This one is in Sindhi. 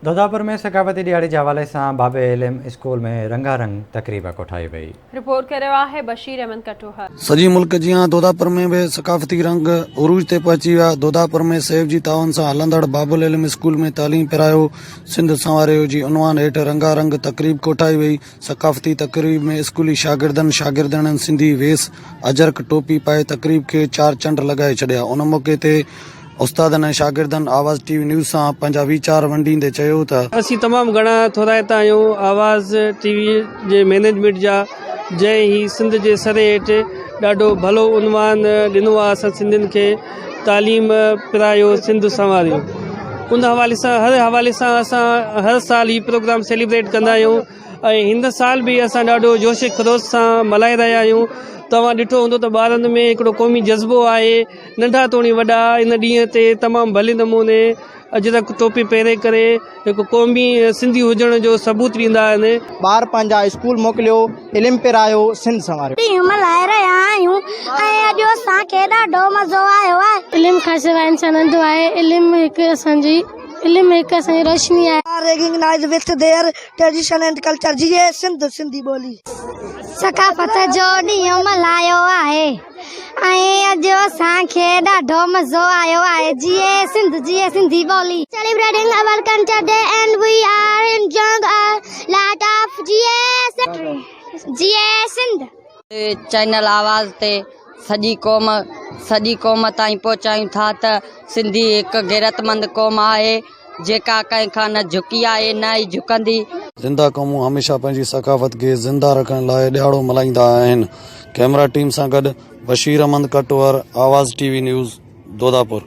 دوداپور ۾ ثقافتي ڏهاڙي جي حوالي سان باب علم اسڪول ۾ رنگا رنگ تقريب ڪوٺائي وئي. رپورٽ ڪري رهيو آهي بشير احمد ڪٽوهر. سڄي ملڪ جيان دوداپور ۾ به ثقافتي رنگ عروج تي پهچي ويا. دوداپور ۾ سيف جي تعاون سان هلندڙ باب العلم اسڪول ۾ تعليم پرايو سنڌ سنواريو جي عنوان هيٺ رنگا رنگ تقريب ڪوٺائي وئي. ثقافتي تقريب ۾ اسڪولي شاگردن شاگردياڻين سنڌي ويس اجرڪ ٽوپي پائي تقريب کي چار چنڊ لڳائي ڇڏيا. ان موقعي تي استادن ۽ شاگردن آواز ٽي وي نيوز سان پنهنجا ويچار ونڊيندي چيو ته. اسين تمام گهڻا ٿورائتا آهيون آواز ٽي وي جي مئنيجمينٽ جا جنهن هي سنڌ جي سري هيٺ ڏاڍو ڀلو عنوان ڏنو آهي اسان سنڌين کي تعليم پرايو سنڌ سنواريو ان حوالي سان هر حوالي سان اسان هر سال هي پروگرام سيليبريٽ ڪندا آهيون ۽ هن سال به اسان ڏاڍو جوش خروش سان ملهائي رهيا آهيون توهان ڏٺو هوندو ته ٻارن ۾ هڪڙو قومي جذبو آهي ننڍا توڻي وڏا ان ڏينهن تي تمام ڀلي نموني اجرڪ ٽوپي پهري ڪري هڪ قومي سنڌي هجڻ جو ثبوت ڏيندا آهن. ٻار پنهنجا اسڪول موڪليو، علم پرايو، سنڌ سنواريو. ڏينهن ملهائي رهيا آهيون ۽ اڄ اسان کي ڏاڍو مزو آيو آهي. علم کان سواء انسان انڌو آهي، علم هڪ اسان جي علم هڪ اسان جي روشني آهي. Are recognized with their tradition and culture جيئي سنڌ سنڌي ٻولي. ثقافت جو ڏينهن ملهايو آهي. ۽ اڄ اسان کي ڏاڍو مزو آيو آهي جيئي سنڌ جيئي سنڌي ٻولي. Celebrating our culture day and we are enjoying a lot of Jeay Sindh Jeay Sindh. Channel آواز تي سڄي قوم سڄي قوم تائين پهچايون ٿا ته سنڌي هڪ غيرتمند قوم آهي جيڪا ڪنهن کان نه جهڪي آهي نه ئي جهڪندي. زنده قومون هميشه پنهنجي ثقافت کي زنده رکڻ لاء ڏهاڙو ملهائيندا آهن. ڪئميرا ٽيم سان گڏ Bashir Ahmed Katohar, Awaz T V news, Dodapur.